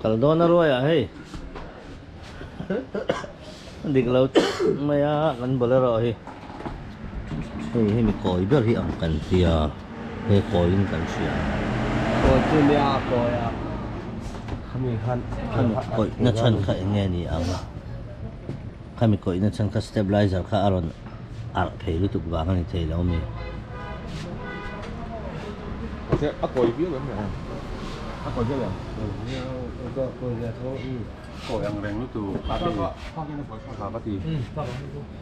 Kal dawn a ruai ah hei a dik lo tlat mai a kan bolero hi hei hi mi kawi ber hi ang kan tia he kawiin kan hria. Kawi chu nia a kawi a khami khan khami kawih na chhan kha eng nge ni ang khami kawih na chhan kha stabilizer kha a rawn arh phei lutuk vang a ni thei lo mi. A kawi viau em em? A kawi viau em? Kawi ve tho Kawi ang reng lutuk a ti. Ka ti.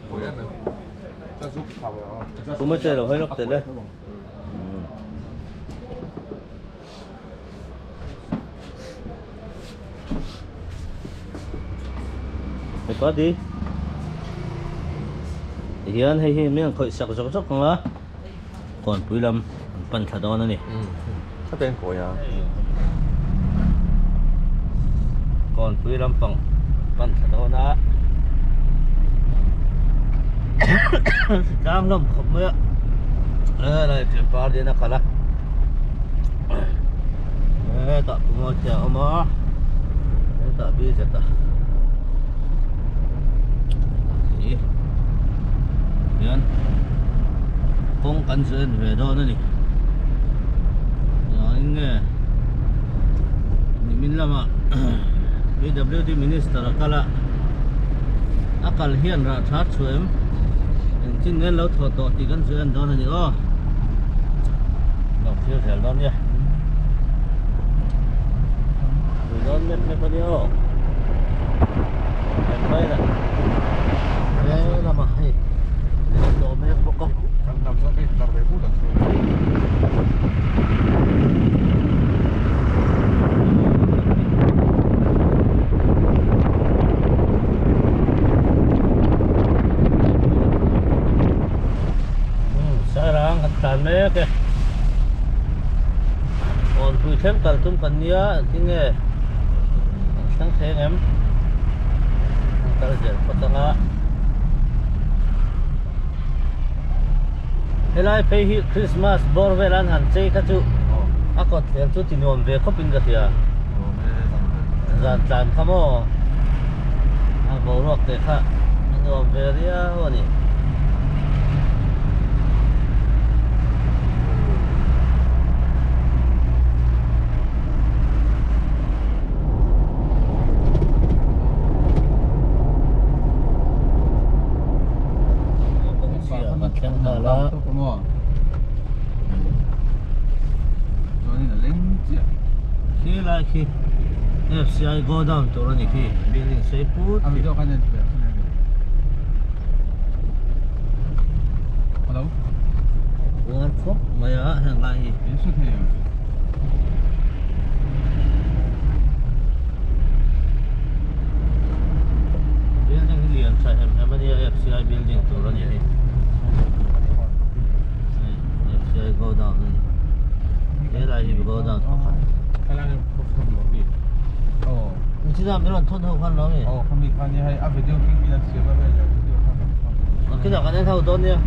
Kawi em em. Kuma che lo hawi lawk tel e. Hei ti hian hei hi mi an khawih sak zawk zawk ang a kawnpui lam an pan thla dawn a ni. A pen kawi a. Kawnpui lampang an pan thla dawn a. Tlang hlawm khawp mai a helai ṭhianpa lian a kal a hetah pumawt hi a awm a hetah bz a ih hian kawng kan chu en ve dawn a ni engin nge nimin lamah pwd minister a kal a. A kal hian rah tha chhuah em? Engtin nge an lo thawh tawh tih kan zui en dawn a ni aw. Lo thlir zel dawn nia. Zui dawn mep mep a ni aw. Kan mai la. He lamah hei an dawh mek bawk a. Kan lam chuan hei tlar ve but ang chu. Sairang kan tlan mek e Kawnpui thleng kal tum kan nia engtin nge kan thleng thei ang em kan kal zel phawt ang a Helai phei hi Christmas bawr vel an han chei kha chu a kawt hmel chu ti nuam ve khawp in ka hria. Zan tlan kha maw a boruak te kha a nuam ve riau a ni. Khi lai khi FCI go down tur a ni khi building sei put khi. Uar khawp mai a heng lai hi. Building hi lian tha em em a nia FCI building tur a ni hei FCI go down a ni helai hi go down pakhat China min rawn thawn ho khan lo mi Kinah kan en ho dawn nia.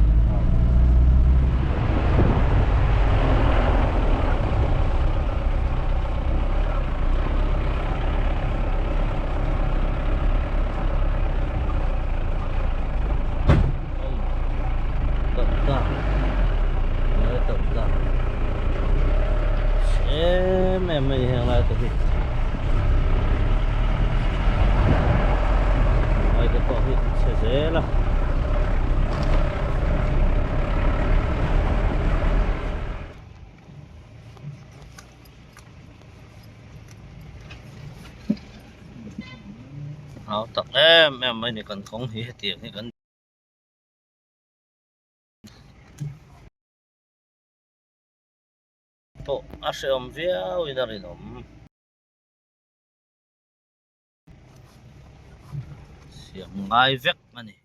Em em mai heng lai te hi lai te pawh hi chhe zel a. Hau tak em em mai ni kan kawng hi hetiang hi kan pawh a hrehawm viau in a rinawm. Siam ngai vek a ni.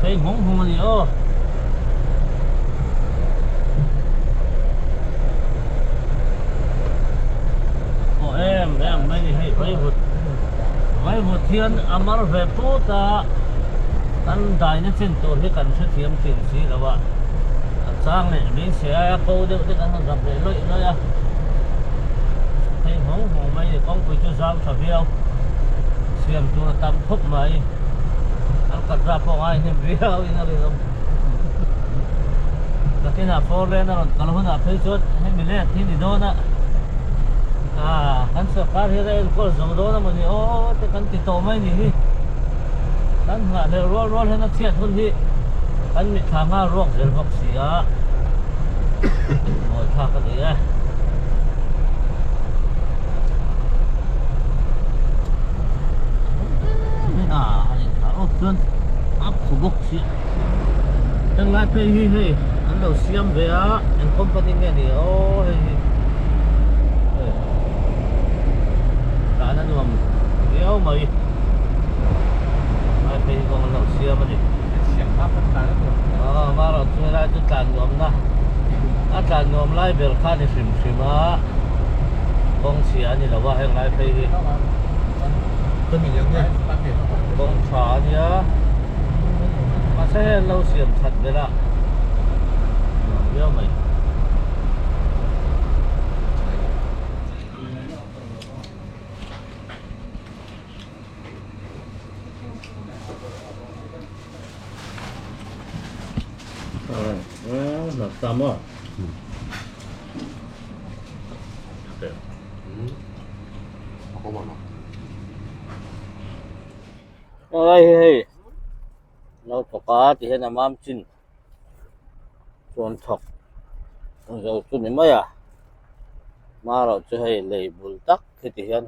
Hei nghawng nghawng a ni aw. Aw em em mai ni hei vaivut vaivut hian a mar ve put a kan daina chin tur hi kan hrethiam thin si lo a. Sang leh beisei aia ko deuh te kan han zap leh lawih lawih a, phei nghawng nghawng mai a ni. Kawngpui chu zau tha viau, siam tur a tam khawp mai. Alkatra pawh ngai hnem viau in a rinawm. Nakinah four lane a rawn kal hunah phei chuan hemi let hi ni dawn a, ah kan sorkar hian a enkawl zo dawn a mawni aw te kan ti tawh mai ni hi. Kan nghahhlelh rual rual hian a chhiat hun hi kan mitthla nghal ruak zel bawk si a, mawi thlak a ni e. Henglai phei hi hei an lo siam ve a eng company nge ni aw hei hi hei tlan a nuam viau mai helai phei hi kawng an lo siam a ni aw marawh chu helai chu tlan nuam na a tlan nuam lai ber kha a ni hrim hrim a kawng chhia a ni lo a henglai phei hi. Kawng tha a nia mahse hei an lo siam that belh a nuam viau mai. Helai hi hei lo thawk a ti hian a mam chin chuan thawk zo chu ni mai a marawh chu hei lei bul tak khi ti hian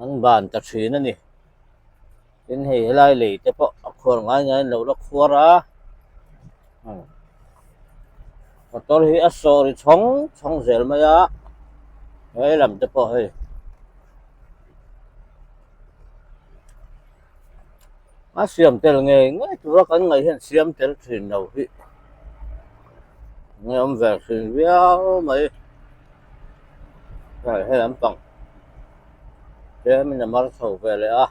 an ban ta thin a ni tin hei helai lei te pawh a khuar ngai ngai an lo la khuar a motor hi a sawh ri chhawng chhawng zel mai a he lam te pawh hei. A siam tel ngei ngei tura kan ngaih hian siam tel thin lo hi nge awm ve thin viau mai hei he lampang tlemin a mar chho ve leh a.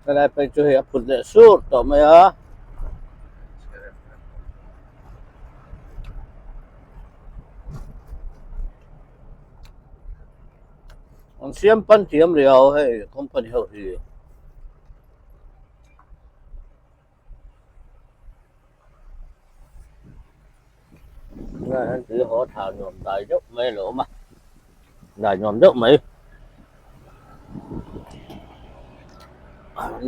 Helai phei chu hei a phut leh sur tawh mai a. An siam pan thiam riau hei company ho hi. Tunah hian tui haw thla nuam dai deuh mai a lo awm a dai nuam deuh mai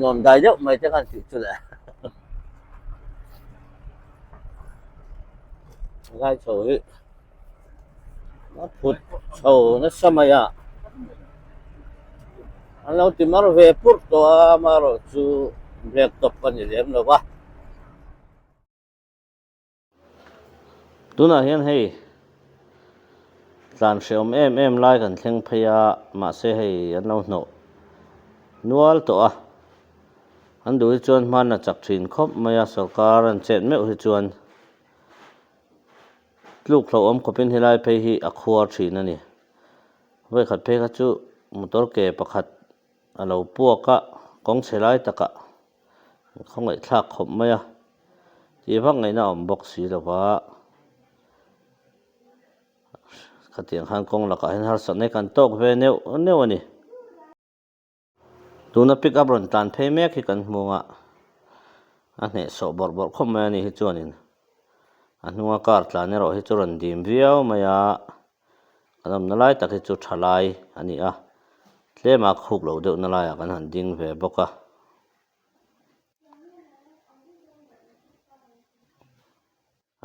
nuam dai deuh mai te khan tih chu le lai chho hi a phut chho nasa mai a an lo ti mar ve purh tawh a amaherawh chu black top a ni lem lo va. Tunah hian hei tlan hreawm em em lai kan thleng phei a mahse hei an lo hnawh nual tawh a an duh hi chuan hman a chak thin khawp mai a sawrkar an chet meuh hi chuan tluk hlauhawm khawpin helai phei hi a khuar thin a ni vawikhat phei kha chu motor ke pakhat a lo puak a kawng chhe lai takah. Khawngaihthlak khawp mai a, tih vak ngaihna a awm bawk si lo va, khatiang khan kawng lakah hian harsatna hi kan tawk ve neuh neuh a ni. Tuna pick up rawn tlan phei mek hi kan hmu a, a hnehsawh bawrh bawrh khawp mai a ni hi chuanin a hnunga car tlan erawh hi chu rawn dim viau mai a, kan awmna lai tak hi chu tha lai a ni a, tlema khuk loh deuhna laiah kan han ding ve bawk a.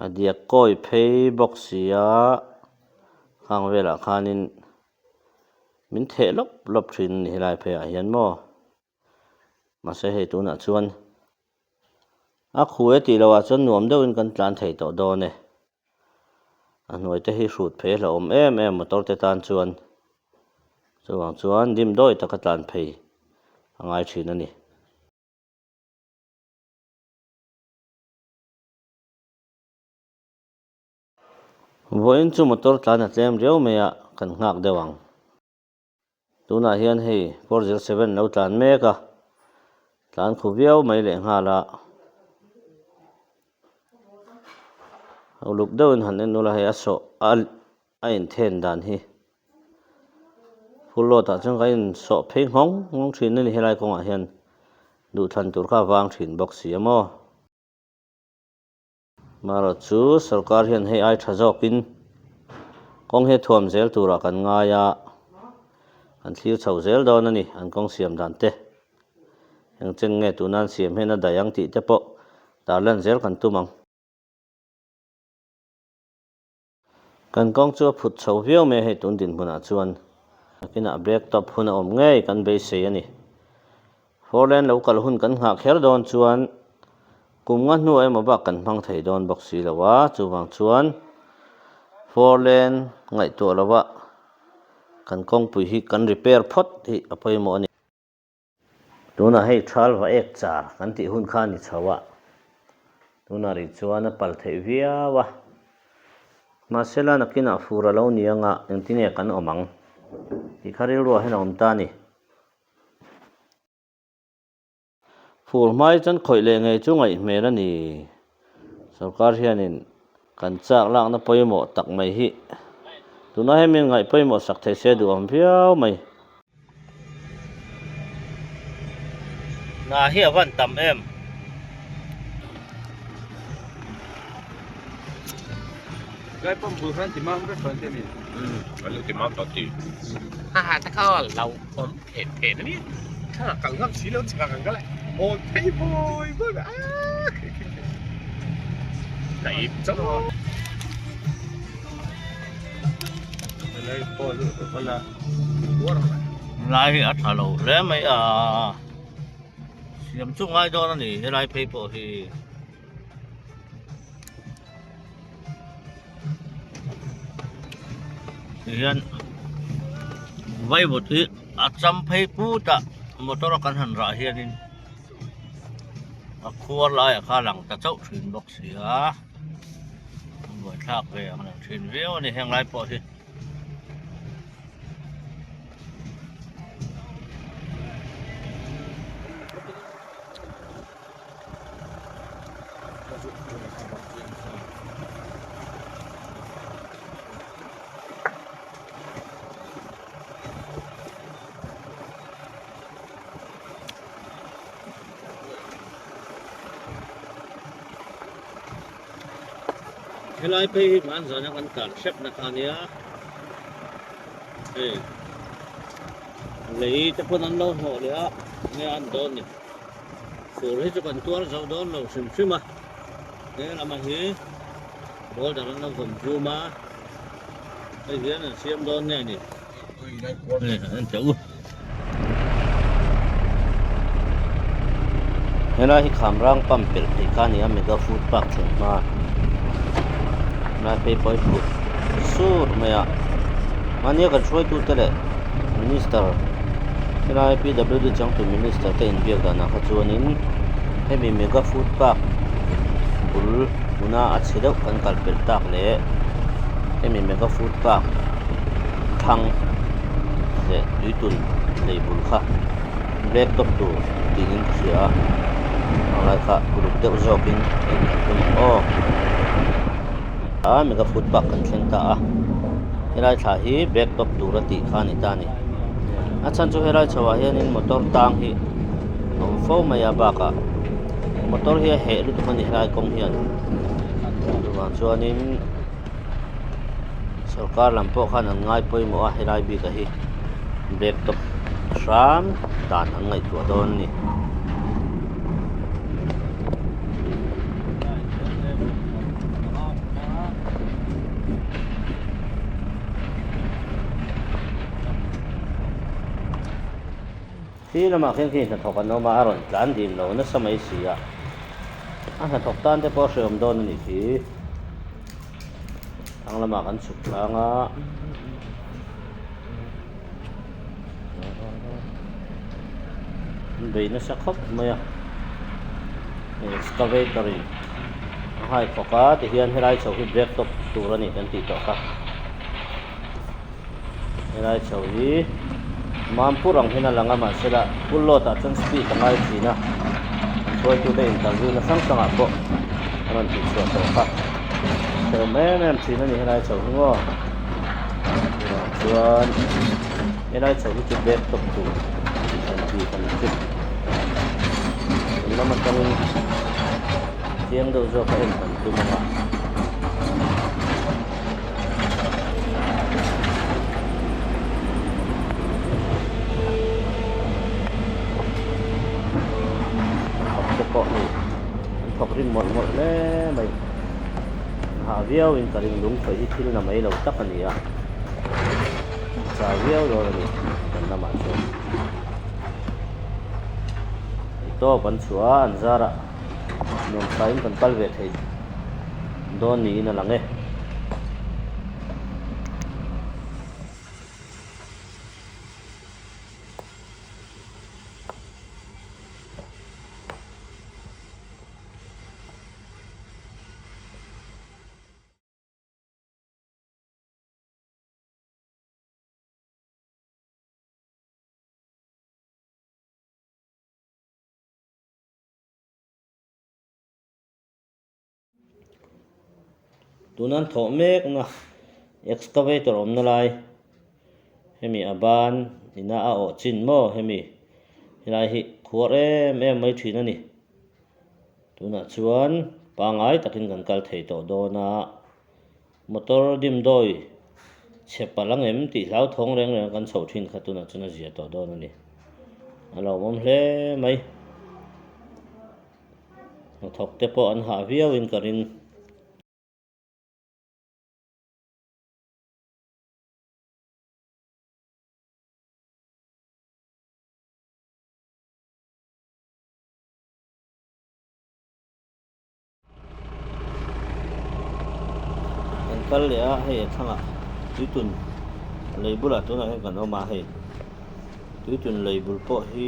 A diak kawi phei bawk si a, khang velah khanin min theh lawp lawp thin a ni helai pheiah hian maw. Mahse hei tunah chuan a khu e tih lohah chuan nuam deuhin kan tlan thei tawh dawn e. A hnuai te hi hrut phei a hlauhawm em em motor te tan chuan chuvang chuan dim dawi taka tlan phei a ngai thin a ni. Vawiin chu motor tlan a tlem riau mai a, kan nghak deuh ang. Tunah hian hei 407 lo tlan mek a, tlan khu viau mai leh nghal a. Uluk deuhin han en ula hei a sawh a a inthen dan hi full load ah chuan kan insawh phei nghawng nghawng thin a ni helai kawngah hian duhthlan tur kha a vang thin bawk si a maw. Marawh chu sorkar hian hei ai tha zawkin kawng hi a thuam zel turah kan ngai a, kan thlir chho zel dawn a ni an kawng siam dan te. Eng chen nge tuna an siam hian a daih ang tih te pawh tarlan zel kan tum ang. Kan kawng chu a phut chho viau mai a hei tun dinhmunah chuan nakinah black top hun a awm ngei kan beisei a ni. Four lane lo kal hun kan nghah kher dawn chuan kum nga hnuah emaw bak kan hmang thei dawn bawk si lo a, chuvang chuan four lane ngaihtuah lova kan kawngpui hi kan repair phawt hi a pawimawh a ni. Tunah hei thal va ek char kan tih hun kha a ni chho a, tunah rih chuan a pal theih viau a. Mahsela nakinah fur a lo ni anga engtinge kan awm ang tih kha rilruah hian a awm ta a ni. Fur hmai chuan khawih leh ngei chu ngaih hmel a ni. Sorkar hianin kan chak lakna pawimawh tak mai hi tunah hian min ngaih pawimawh sak thei se duh awm viau mai. Hna hi a van tam em? Gai pawm bul khan ti mam vek chuan te mi. An lo ti mam tawh ti. Ha ha ta kha lo awm phen phen a ni. Kha kal ngam si lo chhak ang ka le. Hawn phei vawi vawi a khi khi khi. Ka ip chauh. Lai pawh chu la uar mai. Lai hi a tha lo hle mai a. Siam chu ngai dawn a ni helai phei pawh hi. Tihian vaivut hi a cham phei put a motor a kan han rah hianin a khuar laiah kha a lang ta chauh thin bawk si a buaithlak ve ang reng thin viau a ni heng lai pawh hi. Helai phei hi hman zana kan tlan hrep na kha ania hei lei te pawn an lo hnawh leh a enge an dawn ni. Fur hi chu kan tuar zo dawn lo hrim hrim a, he lama hi boulder an lo vawm zum a, hei hian an siam dawn nge ni? Hei an teh u. Helai hi Khamrang pump pelh phei kha a ni a, Mega Food Park thlen hma helai phei pawh hi phut sur mai a, mahnia kan hruaitute leh Minister helai PWD changtu Minister te inbiak danah kha chuanin hemi Mega Food Park bul hmuna a chhe deuh kan kal pelh tak leh hemi Mega Food Park thlang leh tuitun lei bul kha black top tur tiin ka hria a helai kha uluk deuh zawkin en kan tum ang aw a mega food park kan thleng ta a helai thla hi black top tur a tih kha a ni ta a ni a chhan chu helai chho ah hianin motor tang hi a awm fo mai a bakah motor hi a heh lutuk a ni helai kawng hian chuvang chuanin sorkar lam pawh khan an ngai pawimawh a helai bik ah hi black top hram dan an ngaihtuah dawn a ni. Khi lamah khian khi hnathawk an awm a, a rawn tlan dim lo nasa mai si a, a hnathawk tan te pawh a hrehawm dawn a nih khi. Thlang lamah kan chhuk tlang a. An bei nasa khawp mai a, excavator in a hai khawk a tihian helai chho hi black top. tur a ni kan tih tawh kha. Helai chho hi Mampur ang hian a lang a mahsela full load ah chuan speed a ngai thin a an hruaitute interview na hrang hrangah pawh a rawn tih chhuah tawh kha hrehawm em em thin a ni helai chho hi maw tunah chuan helai chho hi chu bag tawp tur an bik a ni chu lam atangin chiang deuh zawk a en kan tum ang a. Thawk te pawh hei an thawk rim mawlh mawlh hle mai an hah viau in ka ring lung khawih hi thil na mai lo tak a ni a a chau viau dawn a ni kan lamah chuan tawp an chhuah a an zarah nuam thain kan kal ve thei. Dawn niin a lang e. Tuna an thawh mek na excavator awmna lai hemi a ban ina a awh chin maw hemi helai hi khuar em em mai thin a ni tunah chuan pangai takin kan kal thei tawh dawn a motor dimdawi chhe palh ang em tih hlauthawng reng reng a kan chhoh thin kha tunah chuan a zia tawh dawn a ni a lawmawm hle mai. Hnathawk te pawh an hah viau in ka ring. Kan kal leh a hei a thlangah tuitun lei bulah tunah hian kan awm a hei tuitun lei bul pawh hi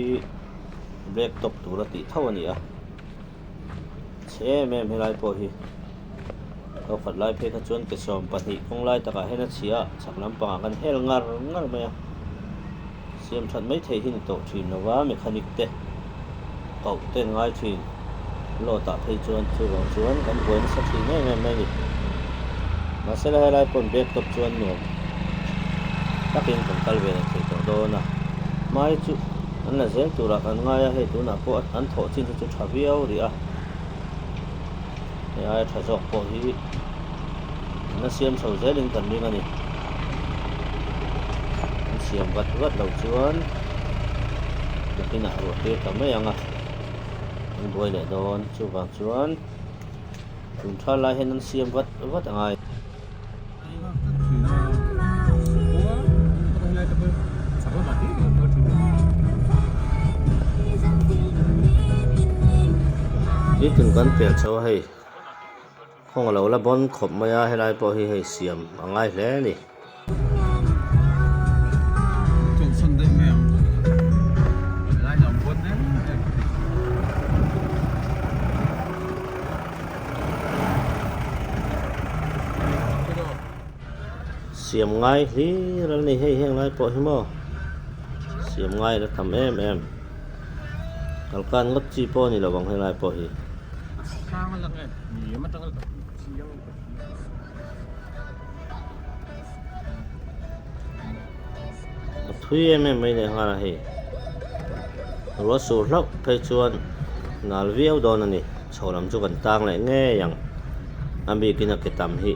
black top tur a tih tho a ni a chhe em em helai pawh hi khaw lai phei kha chuan ke 12 kawng lai takah hian a chhia a chhak lampangah kan hel ngar ngar mai a siam that mai thei hi ni tawh thin lo va mechanic te koh te an ngai thin load ah phei chuan chuvang chuan kan buai nasa thin em em mai a ni mahse helai pawn bag top chuan nuam takin kan kal ve leh thei tawh dawn a hmai chu an la zel turah kan ngai a hei tunah pawh an thawh chin hi chu tha viau rih a hei aia tha zawk pawh hi an la siam chho zelin kan ring a ni an siam vat vat loh chuan nakinah ruah tir ta mai ang a an buai leh dawn chuvang chuan tun tha lai hian an siam vat vat a ngai. Nitin kan pel chho a hei khawng alo la bawn khawp mai a helai pawh hi hei siam a ngai hle a ni. Siam ngai hlir a ni hei heng lai pawh hi maw siam ngai la tam em em kalkan ngawt chi pawh a ni lo ang helai pawh hi. A thui em em mai leh nghal a hei ruah sur hlauh phei chuan nal viau dawn a ni chho lam chu kan tang leh ngei ang a bikin a ke tam hi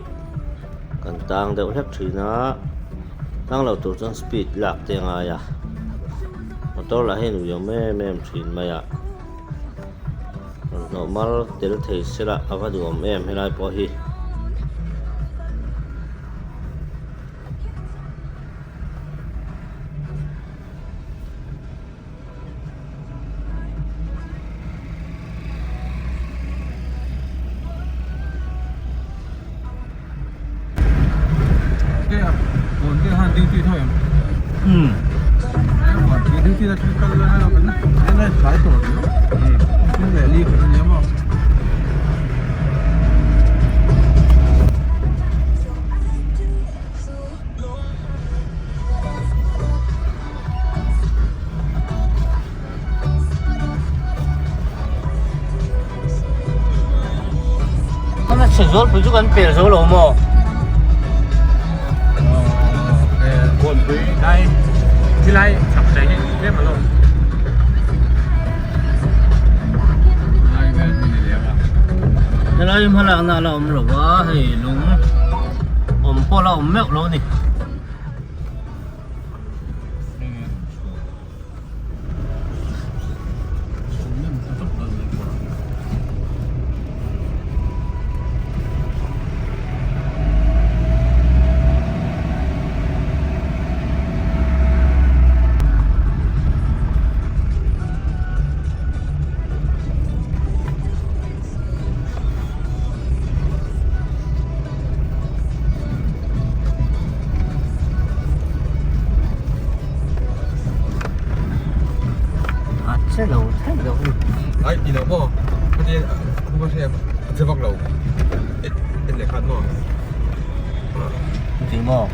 kan tang deuh hlek thin a tang lo tur chuan speed lak te a ngai a motor lah hian ui awm em em thin mai a rawn hnawh mar tel thei sela a va duhawm em helai pawh hi. Zawlpui chu kan pel zo lo maw? Kawnpui lai khilai chak te hi tlem a lo. Helai hmalakna a la awm lo va, hei lung awm pawh la awm meuh lo a ni. A che lo thei lo ni. Ai ti lo maw? Heti a hma hre a che vak lo. En leh khan maw? Ti maw?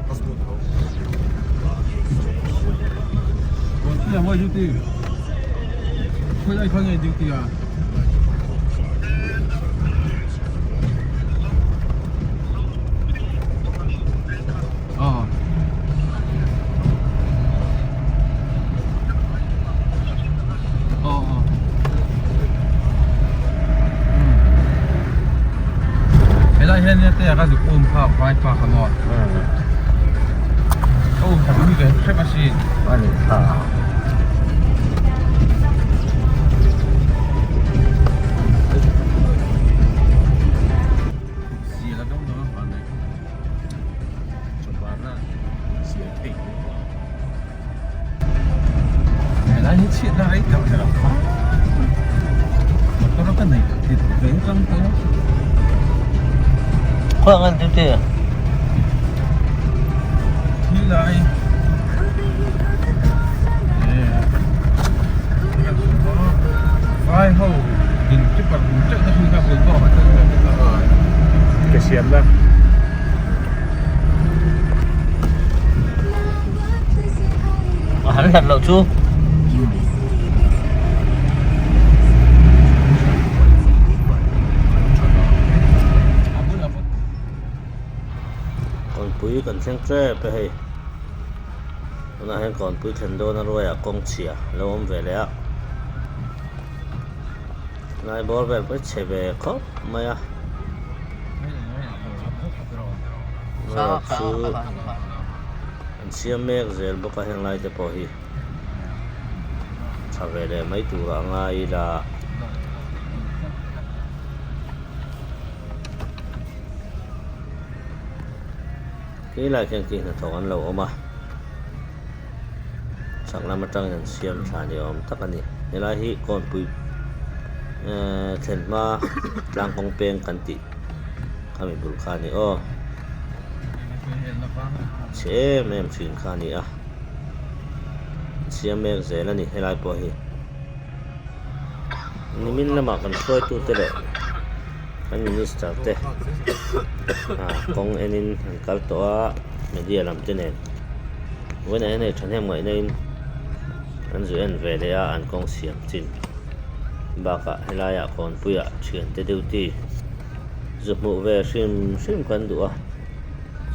A smooth tho. Còn cái duty. Khơi đây khơi này duty à? Ờ. Ờ ờ. Helai hian nia te a ka zuk um phak vai phak a maw? Ka um thak lui ve hrep asin. A ni tha. Zia deuh deuh a van nei. Chawhmana siam theih bawk a. Helai hi chhiatna rei tak kher ang kha. Motor ka nei tit ve tang tawh a. Khawiah nge an duty a? Thi lai. Vai ho din tipper teuh na khi kha bul tawk a tel ve a. Ke siam na. A han hlat loh chu. Kawnpui kan thleng tep e hei. Tunah hian kawnpui thlen dawn a ruaiah kawng chhia a lo awm ve leh a. Lai bawr vel pawh hi chhe ve khawp mai a. Chu an siam mek zel bawk a heng lai te pawh hi tha ve leh mai tur a ngai ila. Khi lai khian khi hnathawk an lo awm a chhak lam atangin an siam thla ni awm tak a ni helai hi kawnpui ehh thlen hma tlang kawng peng kan tih khami bul kha a ni aw chhe em em thin kha a ni a an siam mek zel a ni helai pawh hi nimin lamah kan hruaitute leh. Kan minister te ah kawng enin an kal tawh a media lam te nen vawiinah hian hei thahnem ngaihna in an zu en ve leh a an kawng siam chin bakah helaiah kawnpuiah thiante duty zu hmuh ve hrim hrim kan duh a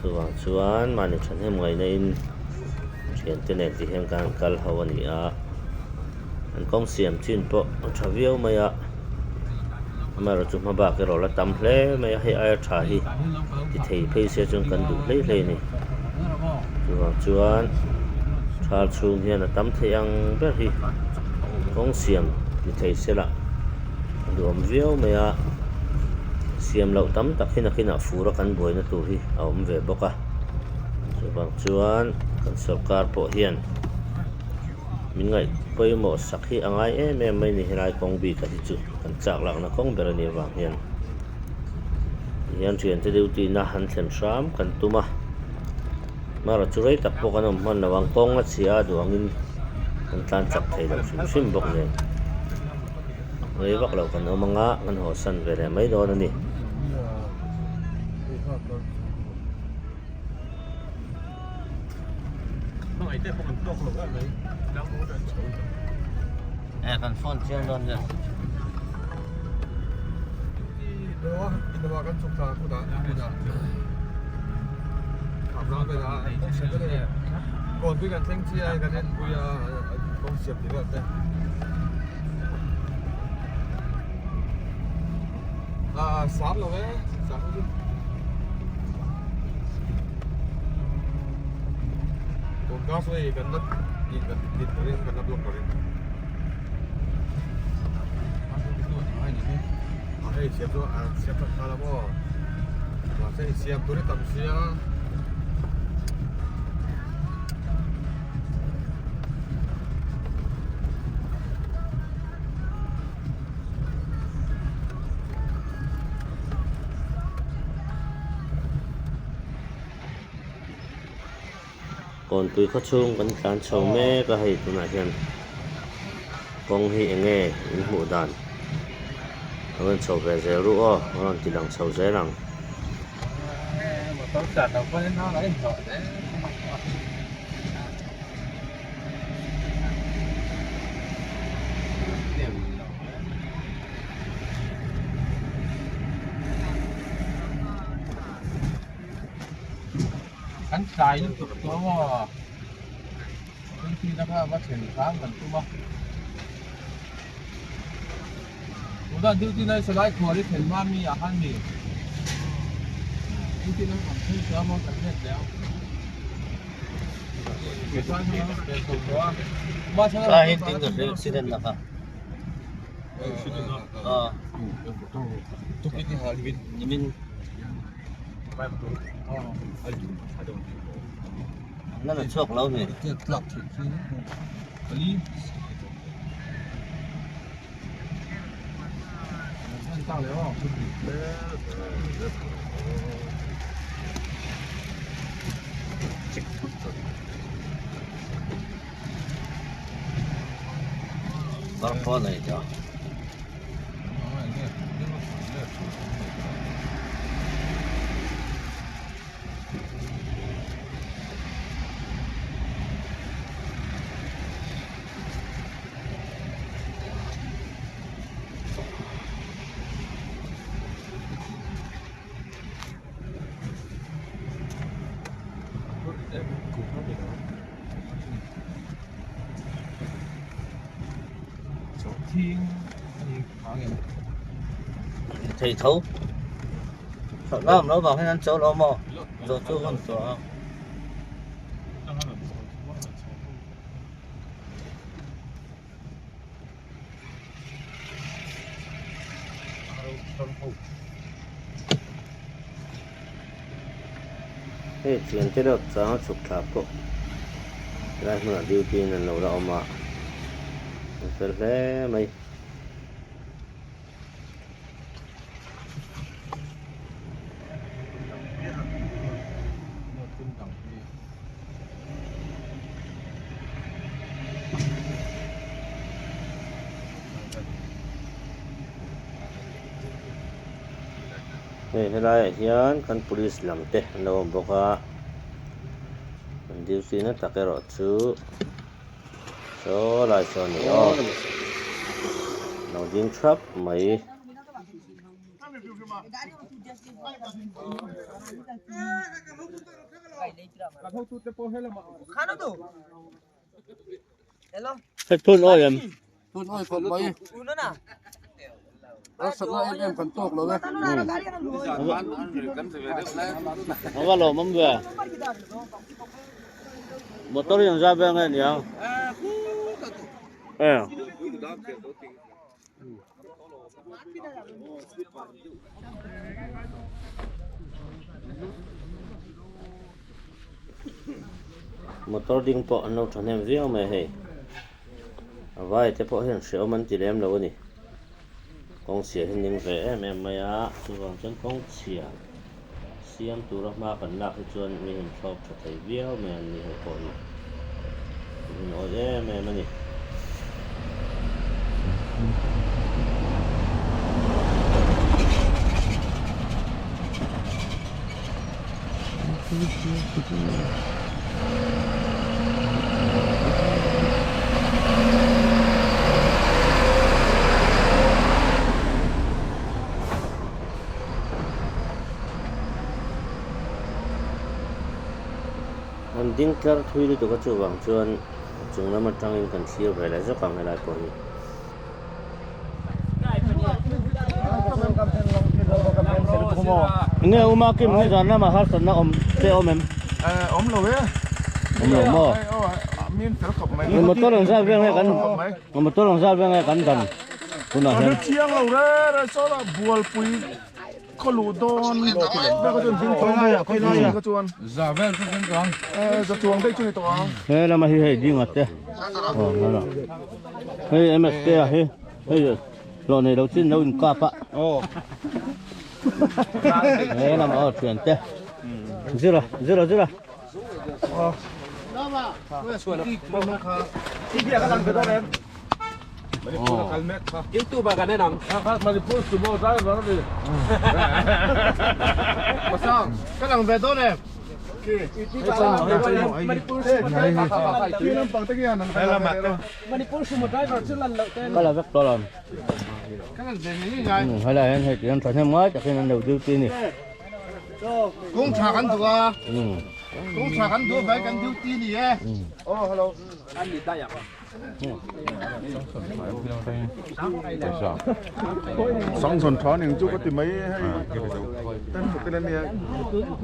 chuvang chuan mahni thahnem ngaihna in thiante nen ti hian kan kal ho a ni a. An kawng siam chin pawh a tha viau mai a, amaherawh chu hma bak erawh la tam hle mai a, hei aia tha hi ti thei phei se chuan kan duh hlei hlei a ni. Chuvang chuan thal chhung hian a tam thei ang ber hi kawng siam ni thei se lah a duhawm viau mai a, siam loh tam tak hi nakinah fur a kan buaina tur hi a awm ve bawk a, chuvang chuan kan sawrkar pawh hian. Min ngaih pawimawh sak hi a ngai em em mai ni helai kawng bik a hi chu kan chak lakna kawng ber a nih avang hian tihian thiante duty na han thlen hram kan tum a marawh chu rei tak pawh kan awm hman lo ang kawng a chhia a duh angin kan tlan chak thei lo hrim hrim bawk nen rei vak lo kan awm anga kan haw san ve leh mai dawn a ni. Eh kan phone chiang dawn nia. Kawnpui khaw chhung kan tlan chho mek a hei tunah hian kawng hi eng nge in hmuh dan a rawn chho ve zel ruh aw a rawn ti lang chho zel ang. Kan tlai lutuk tawh maw? Twenty na kha va thlen hram kan tum a. Tuna duty na salai khuar hi thlen hma mi ah khan mi duty na kan thleng tawh a maw kan let leh ang. Ka hin ding ka hre accident na kha. Ah. Nimin. Nan a chhuak lo ni. Barphaw nei ta. Thei tho Chawlh lam lo vang hian an chawl awm aw zawh chu hun tawh a. Hei thian te deuh chang a chhuk thla pawh helai hmunah duty in an lo la awm a an fel hle mai. Hei helaiah hian kan police lam te an lo awm bawk a an duty na tak erawh chu saw lai saw a ni aw lo ding thap mai. Thun awi em? Thun awi khawp mai. Harsatna em em kan tawk lo e. A va lawm awm ve. Motor hi an zai vel nge niang? E. Motor ding pawh an lo thahnem viau mai hei a vai te pawh hian hrehawm an ti lem lo a ni kawng chhia hi ning ve em em mai a chuvang chuan kawng chhia siam tura hma kan lak hi chuan mi hin thlawp tha thei viau mai an ni ho pawh hi an in awih em em a ni. An ding tlar thui lutuk a chuvang chuan a chung lam atangin kan thlir ve leh zawk ang helai pawh hi. Nge uma kim ni zan lama harsatna awm te awm em? Awm lo e. Awm lo maw? Min fel khawp mai. Motor ang zat vel nge kan motor ang zat vel nge kan dan tunah hian. Kan chiang lo re re saw la bualpui khaw luh dawn vel kha chuan ding tawh mai a khawi kha chuan za vel chu ding tawh ang za chuang daih chu ni tawh ang. He lama hi hei ding ate aw hmana hei MSK a hi hei hlawh nei lo chin lo in kap a he lama aw thian te zira zira zira. Ka la vek tawh lo. Helai hian hei tihian thahnem ngai takin an lo duty a ni. Kawng tha kan duh a. Kawng tha kan duh vai kan duty ni e. Oh hello. Sangsawn tha ning chu ka ti mai hei tan bawk in ania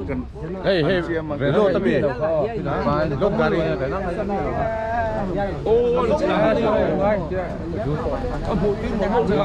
kan Hei hei velo ta mi lok gari a hmuh tin mawlh mawlh che a.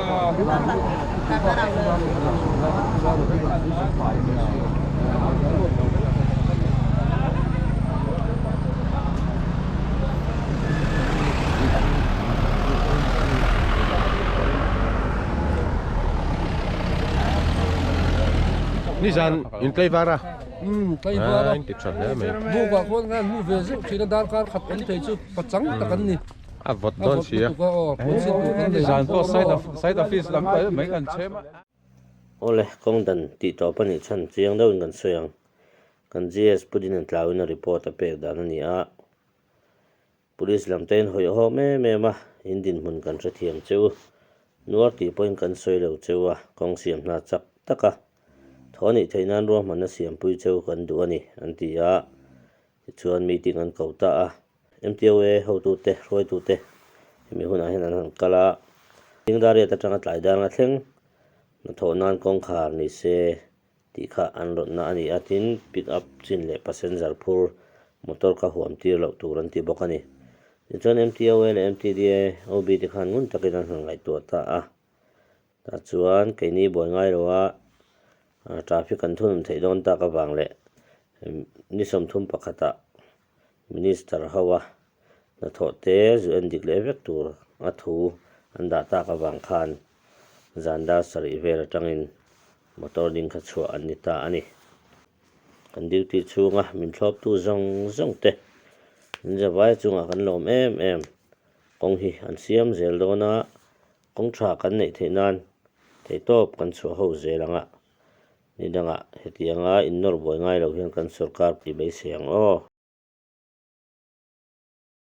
Nizan in tlaivar a. Umm tlaivar a. In ti tha hle mai. Bukah khuan khan mu ve zeuh thin a darkar khat awm thei chu pachang tak an ni. A vawt dawn si a. A vawt lutuk a aw phun sin tur kan nei. Nizan pawh side office lam kal mai kan chhem a. Awle kawng dan tih tawp a nih chhan chiang deuhin kan sawi ang. Kan GS Pudin an tlauin a report a pek dan a ni a. Police lam te in hawi awm em em a, in dinhmun kan hrethiam che u. Nuar tih pawhin kan sawi lo che u a, kawng siam hna chak tak a. Thaw nih theih nan ruahmanna siampui che u kan duh a ni, an ti a. Tichuan meeting an ko ta a. MTOA hotute, hruaitute hemi hunah hian an han kal a. Dingdariat atanga tlai danga thleng hnathawh nan kawngkhar ni se tih kha an rawtna a ni a, tin pick up chin leh passenger phur motor kha huam tir loh tur an ti bawk a ni. Tichuan MTOA leh MTDA OB te khan ngun takin an han ngaihtuah ta a, tah chuan keini buai ngai lo a traffic an thunun theih dawn tak avang leh ni 31 ah Minister ho a hnathawh te zu en dik leh vek tur a thu an dah tak avang khan zan dar sarih vel atangin motor ding kha chhuah an ni ta a ni. Kan duty chhunga min thlawptu zawng zawng te min zavai chungah kan lawm em em. Kawng hi an siam zel dawn a, kawng tha kan neih theih nan theihtawp kan chhuah ho zel ang a. Ni dangah hetianga innawr buai ngai lo hian kan sorkar pui beisei ang aw.